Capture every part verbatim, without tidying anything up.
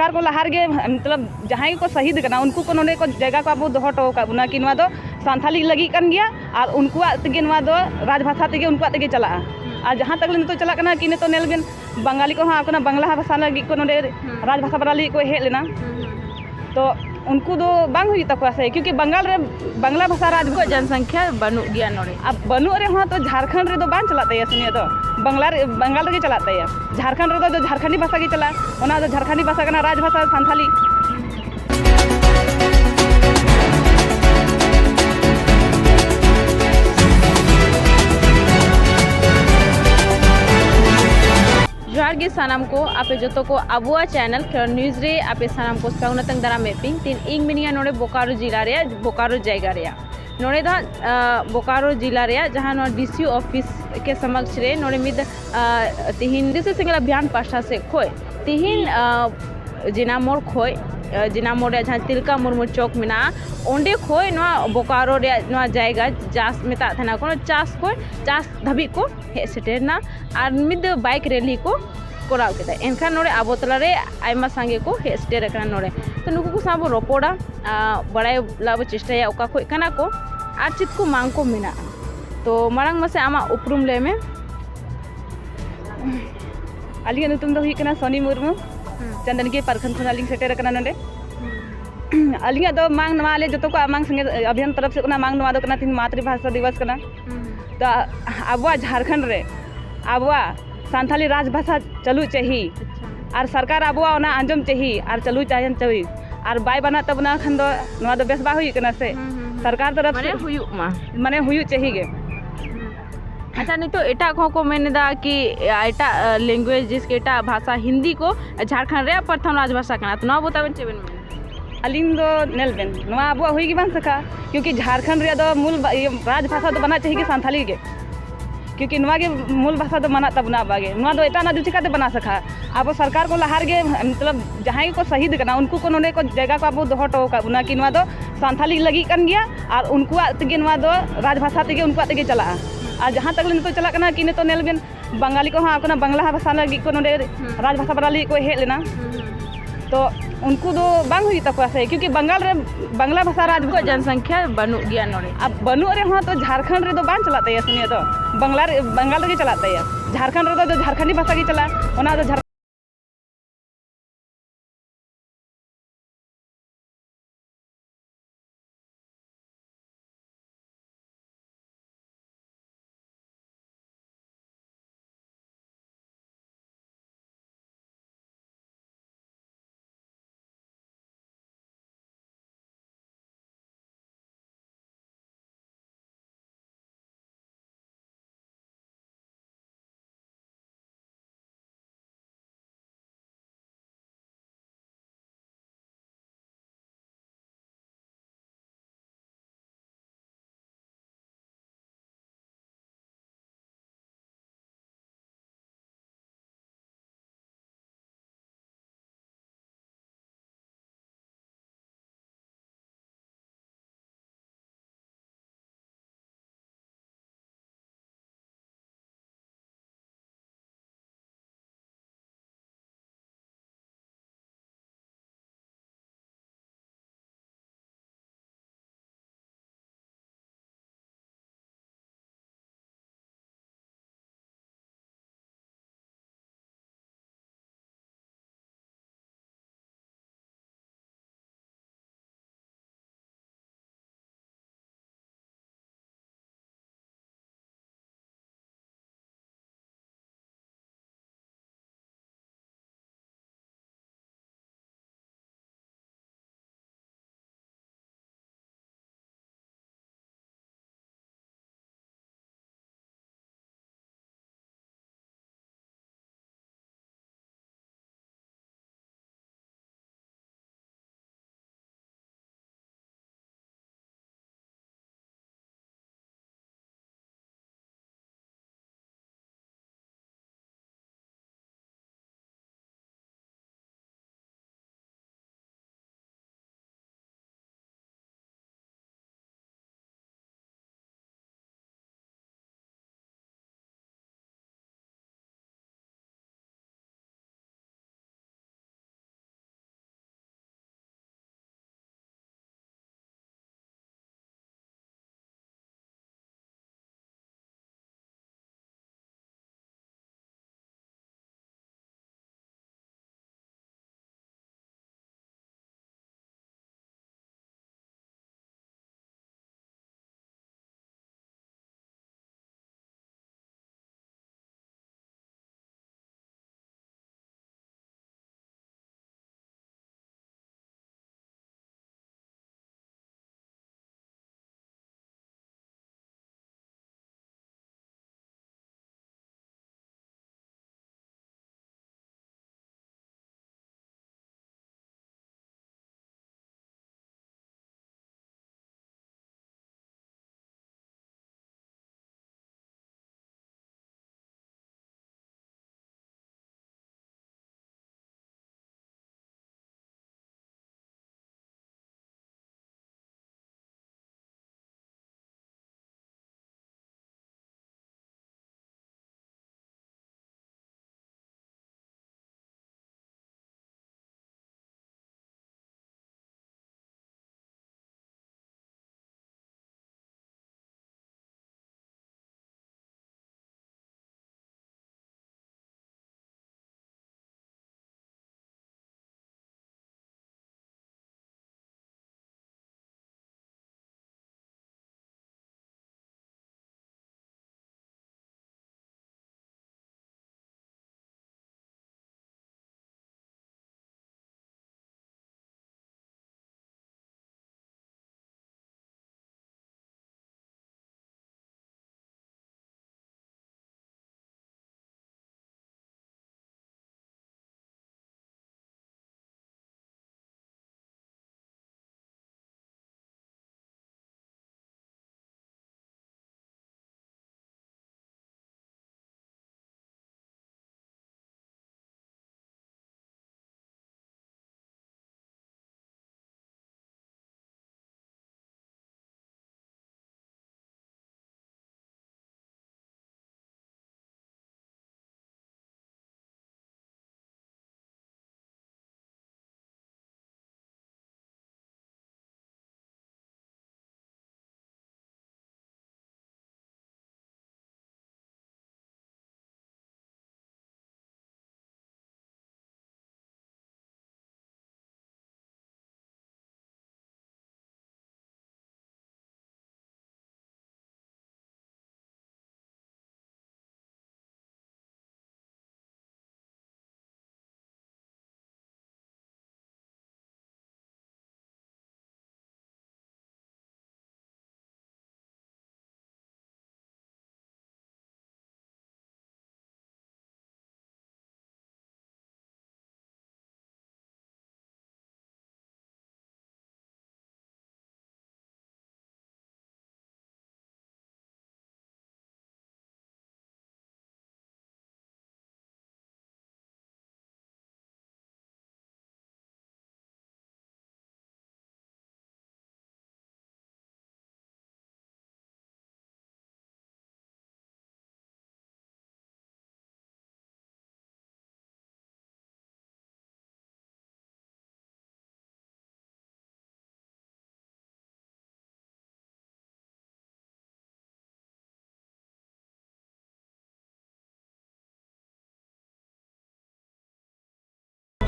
ᱥᱚᱨᱠᱟᱨ ᱠᱚ ᱞᱟᱦᱟ ᱨᱮᱜᱮ, ᱢᱚᱛᱞᱚᱵ, ᱡᱟᱦᱟᱸᱭ ᱠᱚ ᱥᱟᱹᱦᱤᱫ ᱠᱟᱱᱟ, ᱩᱱᱠᱩ ᱠᱚ ᱱᱚᱰᱮ ᱠᱚ ᱡᱟᱭᱜᱟ ᱠᱚ ᱟᱵᱚ ᱫᱚᱦᱚ ᱦᱚᱴᱚ ᱟᱠᱟᱫ ᱵᱚᱱᱟ ᱠᱤ ᱱᱚᱣᱟ ᱫᱚ ᱥᱟᱱᱛᱷᱟᱞᱤ ᱞᱟᱹᱜᱤᱫ ᱠᱟᱱ ᱜᱮᱭᱟ ᱟᱨ ᱩᱱᱠᱩᱣᱟᱜ ᱛᱮᱜᱮ ᱱᱚᱣᱟ ᱫᱚ ᱨᱟᱡᱽ ᱵᱷᱟᱥᱟ ᱛᱮᱜᱮ ᱩᱱᱠᱩᱣᱟᱜ ᱛᱮᱜᱮ ᱪᱟᱞᱟᱜᱼᱟ᱾ ᱟᱨ ᱡᱟᱦᱟᱸ ᱛᱟᱠ ᱱᱤᱛᱚᱜ ᱪᱟᱞᱟᱜ ᱠᱟᱱᱟ ᱠᱤ ᱱᱤᱛᱚᱜ ᱧᱮᱞ ᱵᱤᱱ, ᱵᱟᱝᱜᱟᱞᱤ ᱠᱚᱦᱚᱸ ᱟᱠᱚ ᱵᱟᱝᱞᱟ ᱵᱷᱟᱥᱟ ᱞᱟᱹᱜᱤᱫ ᱠᱚ ᱱᱚᱰᱮ ᱨᱟᱡᱽ ᱵᱷᱟᱥᱟ ᱵᱟᱱᱟᱣ ᱞᱟᱹᱜᱤᱫ ᱠᱚ ᱦᱮᱡ ᱞᱮᱱᱟ᱾ ᱛᱚ ᱩᱱᱠᱩ ᱫᱚ ᱵᱟᱝ ᱦᱩᱭᱩᱜ ᱛᱟᱠᱚᱣᱟ ᱥᱮ, ᱠᱤᱭᱩᱠᱤ ᱵᱟᱝᱜᱟᱞ ᱨᱮ ᱵᱟᱝᱞᱟ ᱵᱷᱟᱥᱟ ᱨᱟᱡᱽ ᱩᱱᱠᱩᱣᱟᱜ ᱡᱚᱱᱥᱚᱝᱠᱷᱭᱟ ᱵᱟᱹᱱᱩᱜ ᱜᱮᱭᱟ ᱱᱚᱰᱮ᱾ ᱟᱨ ᱵᱟᱹᱱᱩᱜ ᱨᱮᱦᱚᱸ ᱛᱚ ᱡᱷᱟᱲᱠᱷᱚᱸᱰ ᱨᱮᱫᱚ ᱵᱟᱝ ᱪᱟᱞᱟᱜ ᱛᱟᱭᱟ ᱥᱮ ᱩᱱᱤᱭᱟᱜ ᱫᱚ, ᱵᱟᱝᱞᱟ ᱨᱮ, ᱵᱟᱝᱜᱟᱞ ᱨᱮᱜᱮ ᱪᱟᱞᱟᱜ ᱛᱟᱭᱟ᱾ ᱡᱷᱟᱲᱠᱷᱚᱸᱰ ᱨᱮᱫᱚ ᱡᱷᱟᱲᱠᱷᱚᱸᱰᱤ ᱵᱷᱟᱥᱟ ᱜᱮ ᱪᱟᱞᱟᱜᱼᱟ, ᱚᱱᱟ ᱫᱚ ᱡᱷᱟᱲᱠᱷᱚᱸᱰᱤ ᱵᱷᱟᱥᱟ ᱠᱟᱱᱟ, ᱨᱟᱡᱽ ᱵᱷᱟᱥᱟ ᱥᱟᱱᱛᱷᱟᱞᱤ᱾ ᱡᱚᱦᱟᱨ ᱜᱮ ᱥᱟᱱᱟᱢ ᱠᱚ, ᱟᱯᱮ ᱡᱚᱛᱚ ᱠᱚ ᱟᱵᱚᱣᱟᱜ ᱪᱮᱱᱮᱞ ᱠᱷᱮᱞᱳᱰ ᱱᱤᱭᱩᱡᱽ ᱨᱮ ᱟᱯᱮ ᱥᱟᱱᱟᱢ ᱠᱚ ᱥᱟᱹᱜᱩᱱ ᱟᱛᱟᱝ ᱫᱟᱨᱟᱢᱮᱫ ᱯᱮᱭᱟᱹᱧ᱾ ᱛᱤᱦᱤᱧ ᱤᱧ ᱢᱤᱱᱟᱹᱧᱟ ᱱᱚᱰᱮ ᱵᱳᱠᱟᱨᱳ ᱡᱤᱞᱟ ᱨᱮᱭᱟᱜ, ᱵᱳᱠᱟᱨᱳ ᱡᱟᱭᱜᱟ ᱨᱮᱭᱟᱜ᱾ ᱱᱚᱰᱮ ᱫᱚ ᱦᱟᱸᱜ, ᱟᱸ, ᱵᱳᱠᱟᱨᱳ ᱡᱤᱞᱟ ᱨᱮᱭᱟᱜ ᱡᱟᱦᱟᱸ ᱱᱚᱣᱟ ᱰᱤ ᱥᱤ ᱚᱯᱷᱤᱥ ᱠᱮ ᱥᱚᱢᱚᱠᱥ ᱨᱮ ᱱᱚᱰᱮ ᱢᱤᱫ, ᱟᱸ, ᱛᱤᱦᱤᱧ ᱫᱤᱥᱤ ᱥᱤᱸᱜᱟᱲ ᱟᱵᱷᱤᱭᱟᱱ ᱯᱟᱦᱴᱟ ᱥᱮᱫ ᱠᱷᱚᱱ ᱛᱤᱦᱤᱧ, ᱟᱸ, ᱡᱤᱱᱟ ᱢᱳᱲ ᱠᱷᱚᱱ, ᱟᱸ, ᱡᱤᱱᱟ ᱢᱳᱲ ᱨᱮᱭᱟᱜ ᱡᱟᱦᱟᱸ ᱛᱤᱞᱠᱟ ᱢᱩᱨᱢᱩ ᱪᱚᱠ ᱢᱮᱱᱟᱜᱼᱟ, ᱚᱸᱰᱮ ᱠᱷᱚᱱ ᱱᱚᱣᱟ ᱵᱳᱠᱟᱨᱳ ᱨᱮᱭᱟᱜ ᱱᱚᱣᱟ ᱡᱟᱭᱜᱟ ᱪᱟᱥ ᱢᱮᱛᱟᱜ ᱛᱟᱦᱮᱱᱟ, ᱠᱳᱱᱳ ᱪᱟᱥ ᱠᱷᱚᱱ ᱪᱟᱥ ᱫᱷᱟᱹᱵᱤᱡ ᱠᱚ ᱦᱮᱡ ᱥᱮᱴᱮᱨ ᱮᱱᱟ ᱟᱨ ᱢᱤᱫ ᱫᱚ ᱵᱟᱭᱤᱠ ᱨᱮᱞᱤ ᱠᱚ ᱠᱚᱨᱟᱣ ᱠᱮᱫᱟ᱾ ᱮᱱᱠᱷᱟᱱ ᱱᱚᱰᱮ ᱟᱵᱚ ᱛᱟᱞᱟᱨᱮ ᱟᱭᱢᱟ ᱥᱟᱸᱜᱮ ᱠᱚ ᱦᱮᱡ ᱥᱮᱴᱮᱨ ᱟᱠᱟᱱᱟ ᱱᱚᱰᱮ᱾ ᱛᱚ ᱱᱩᱠᱩ ᱠᱚ ᱥᱟᱶ ᱵᱚ ᱨᱚᱯᱚᱲᱟ, ᱟᱨ ᱵᱟᱲᱟᱭ ᱞᱟᱹᱜᱤᱫ ᱵᱚ ᱪᱮᱥᱴᱟᱭᱟ ᱚᱠᱟ ᱠᱷᱚᱱ ᱠᱟᱱᱟ ᱠᱚ ᱟᱨ ᱪᱮᱫ ᱠᱚ ᱢᱟᱝ ᱠᱚ ᱢᱮᱱᱟᱜᱼᱟ᱾ ᱛᱚ ᱢᱟᱲᱟᱝ ᱢᱟᱥᱮ ᱟᱢᱟᱜ ᱩᱯᱨᱩᱢ ᱞᱟᱹᱭ ᱢᱮ᱾ ᱟᱹᱞᱤᱧᱟᱜ ᱧᱩᱛᱩᱢ ᱫᱚ ᱦᱩᱭᱩᱜ ᱠᱟᱱᱟ ᱥᱚᱱᱤ ᱢᱩᱨᱢᱩ, ᱦᱩᱸ᱾ ᱪᱟᱱᱫᱟᱱᱤᱠᱤ ᱯᱟᱨᱠᱷᱟᱱ ᱠᱷᱚᱱᱟᱜ ᱞᱤᱧ ᱥᱮᱴᱮᱨ ᱟᱠᱟᱱᱟ ᱱᱚᱰᱮ᱾ ᱦᱩᱸ᱾ ᱟᱹᱞᱤᱧᱟᱜ ᱫᱚ ᱢᱟᱝ ᱱᱚᱣᱟ ᱟᱞᱮ ᱡᱚᱛᱚ ᱠᱚᱣᱟᱜ ᱢᱟᱝ ᱥᱮᱸᱜᱮᱞ ᱟᱵᱷᱤᱭᱟᱱ ᱛᱚᱨᱚᱯ ᱥᱮᱫ ᱠᱷᱚᱱᱟᱜ ᱢᱟᱝ ᱱᱚᱣᱟ ᱫᱚ ᱠᱟᱱᱟ ᱛᱤᱦᱤᱧ ᱢᱟᱛᱨᱤᱵᱷᱟᱥᱟ ᱫᱤᱵᱚᱥ ᱠᱟᱱᱟ᱾ ᱦᱩᱸ᱾ ᱛᱚ ᱟᱵᱚᱣᱟᱜ ᱡᱷᱟᱲᱠᱷᱚᱸᱰ ᱨᱮ ᱟᱵᱚᱣᱟᱜ ᱥᱟᱱᱛᱷᱟᱞᱤ ᱨᱟᱡᱽ ᱵᱷᱟᱥᱟ ᱪᱟᱹᱞᱩ ᱪᱟᱹᱦᱤ ᱟᱪᱪᱷᱟ᱾ ᱟᱨ ᱥᱚᱨᱠᱟᱨ ᱟᱵᱚᱣᱟᱜ ᱚᱱᱟ ᱟᱸᱡᱚᱢ ᱪᱟᱹᱦᱤ ᱟᱨ ᱪᱟᱹᱞᱩ ᱛᱟᱦᱮᱱ ᱪᱟᱹᱦᱤ ᱟᱨ ᱵᱟᱭ ᱵᱟᱱᱟᱜ ᱛᱟᱵᱚᱱᱟ ᱠᱷᱟᱱ ᱫᱚ ᱱᱚᱣᱟ ᱫᱚ ᱵᱮᱥ ᱵᱟᱝ ᱦᱩᱭᱩᱜ ᱠᱟᱱᱟ ᱥᱮ᱾ ᱦᱩᱸ, ᱦᱩᱸ, ᱦᱩᱸ᱾ ᱥᱚᱨᱠᱟᱨ ᱛᱚᱨᱚᱯ ᱢᱟᱱᱮ ᱥᱮ ᱦᱩᱭᱩᱜ ᱢᱟ᱾ ᱢᱟᱱᱮ ᱦᱩᱭᱩᱜ ᱪᱟᱹᱦᱤ ᱜᱮ᱾ ᱦᱩᱸ᱾ ᱟᱪᱪᱷᱟ, ᱱᱤᱛᱚᱜ ᱮᱴᱟᱜ ᱠᱚᱦᱚᱸ ᱠᱚ ᱢᱮᱱ ᱮᱫᱟ ᱠᱤ ᱮᱴᱟᱜ, ᱟ, ᱞᱮᱝᱜᱩᱭᱮᱡᱽ ᱡᱮᱥᱮ ᱠᱤ ᱮᱴᱟᱜ ᱵᱷᱟᱥᱟ, ᱦᱤᱱᱫᱤ ᱠᱚ ᱡᱷᱟᱲᱠᱷᱚᱸᱰ ᱨᱮᱭᱟᱜ ᱯᱨᱚᱛᱷᱚᱢ ᱨᱟᱡᱽ ᱵᱷᱟᱥᱟ ᱠᱟᱱᱟ, ᱛᱚ ᱱᱚᱣᱟ ᱵᱟᱵᱚᱫ ᱟᱵᱮᱱ ᱪᱮᱫ ᱵᱮᱱ ᱢᱮᱱᱟ? ᱟᱹᱞᱤᱧ ᱫᱚ ᱧᱮᱞ ᱵᱮᱱ, ᱱᱚᱣᱟ ᱟᱵᱚᱣᱟᱜ ᱦᱩᱭ ᱜᱮ ᱵᱟᱝ ᱥᱟᱠᱷᱟ, ᱠᱤᱭᱩᱠᱤ ᱡᱷᱟᱲᱠᱷᱚᱸᱰ ᱨᱮᱭᱟᱜ ᱫᱚ ᱢᱩᱞ ᱵᱟ-, ᱤᱭᱟᱹ, ᱨᱟᱡᱽ ᱵᱷᱟᱥᱟ ᱫᱚ ᱵᱟᱱᱟᱨ ᱪᱟᱹᱦᱤ ᱜᱮ ᱥᱟᱱᱛᱷᱟᱞᱤ ᱜᱮ, ᱠᱤᱭᱩᱠᱤ ᱱᱚᱣᱟ ᱜᱮ ᱢᱩᱞ ᱵᱷᱟᱥᱟ ᱫᱚ ᱢᱟᱱᱟᱜ ᱛᱟᱵᱚᱱᱟ ᱟᱵᱚᱣᱟᱜ ᱜᱮ᱾ ᱱᱚᱣᱟ ᱫᱚ ᱮᱴᱟᱜ ᱨᱮᱱᱟᱜ ᱫᱚ ᱪᱤᱠᱟᱹᱛᱮ ᱵᱟᱱᱟᱜ ᱥᱟᱠᱷᱟ? ᱟᱵᱚ ᱥᱚᱨᱠᱟᱨ ᱠᱚ ᱞᱟᱦᱟ ᱨᱮᱜᱮ, ᱢᱚᱛᱞᱚᱵ, ᱡᱟᱦᱟᱸᱭ ᱜᱮᱠᱚ ᱥᱟᱹᱦᱤᱫ ᱟᱠᱟᱱᱟ, ᱩᱱᱠᱩ ᱠᱚ ᱱᱚᱰᱮ ᱠᱚ ᱡᱟᱭᱜᱟ ᱠᱚ ᱟᱵᱚ ᱫᱚᱦᱚ ᱦᱚᱴᱚ ᱟᱠᱟᱫ ᱵᱚᱱᱟ ᱠᱤ ᱱᱚᱣᱟ ᱫᱚ ᱥᱟᱱᱛᱷᱟᱞᱤ ᱞᱟᱹᱜᱤᱫ ᱠᱟᱱ ᱜᱮᱭᱟ ᱟᱨ ᱩᱱᱠᱩᱣᱟᱜ ᱛᱮᱜᱮ ᱱᱚᱣᱟ ᱫᱚ ᱨᱟᱡᱽ ᱵᱷᱟᱥᱟ ᱛᱮᱜᱮ ᱩᱱᱠᱩᱣᱟᱜ ᱛᱮᱜᱮ ᱪᱟᱞᱟᱜᱼᱟ᱾ ᱟᱨ ᱡᱟᱦᱟᱸ ᱛᱟᱠ ᱱᱤᱛᱚᱜ ᱪᱟᱞᱟᱜ ᱠᱟᱱᱟ ᱠᱤ ᱱᱤᱛᱚᱜ ᱧᱮᱞ ᱵᱮᱱ, ᱵᱟᱝᱜᱟᱞᱤ ᱠᱚᱦᱚᱸ ᱟᱠᱚ ᱵᱟᱝᱞᱟ ᱵᱷᱟᱥᱟ ᱞᱟᱹᱜᱤᱫ ᱠᱚ ᱱᱚᱰᱮ ᱦᱩᱸ᱾ ᱨᱟᱡᱽ ᱵᱷᱟᱥᱟ ᱵᱟᱱᱟᱣ ᱞᱟᱹᱜᱤᱫ ᱠᱚ ᱦᱮᱡ ᱞᱮᱱᱟ᱾ ᱦᱩᱸ, ᱦᱩᱸ, ᱦᱩᱸ᱾ ᱛᱚ ᱩᱱᱠᱩ ᱫᱚ ᱵᱟᱝ ᱦᱩᱭᱩᱜ ᱛᱟᱠᱚᱣᱟ ᱥᱮ, ᱠᱤᱭᱩᱠᱤ ᱵᱟᱝᱜᱟᱞ ᱨᱮ, ᱵᱟᱝᱞᱟ ᱵᱷᱟᱥᱟ ᱨᱟᱡᱽ ᱩᱱᱠᱩᱣᱟᱜ ᱡᱚᱱᱥᱚᱝᱠᱷᱭᱟ ᱵᱟᱹᱱᱩᱜ ᱜᱮᱭᱟ ᱱᱚᱰᱮ᱾ ᱟᱨ ᱵᱟᱹᱱᱩᱜ ᱨᱮᱦᱚᱸ ᱛᱚ ᱡᱷᱟᱲᱠᱷᱚᱸᱰ ᱨᱮᱫᱚ ᱵᱟᱝ ᱪᱟᱞᱟᱜ ᱛᱟᱭᱟ ᱥᱮ ᱩᱱᱤᱭᱟᱜ ᱫᱚ, ᱵᱟᱝᱞᱟ ᱨᱮ, ᱵᱟᱝᱜᱟᱞ ᱨᱮᱜᱮ ᱪᱟᱞᱟᱜ ᱛᱟᱭᱟ᱾ ᱡᱷᱟᱲᱠᱷᱚᱸᱰ ᱨᱮᱫᱚ ᱡᱷᱟᱲᱠᱷᱚᱸᱰᱤ ᱵᱷᱟᱥᱟ ᱜᱮ ᱪᱟᱞᱟᱜᱼᱟ, ᱚᱱᱟ ᱫᱚ ᱡᱷᱟᱲ-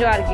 ᱡᱚᱦᱟᱨ ᱜᱮ᱾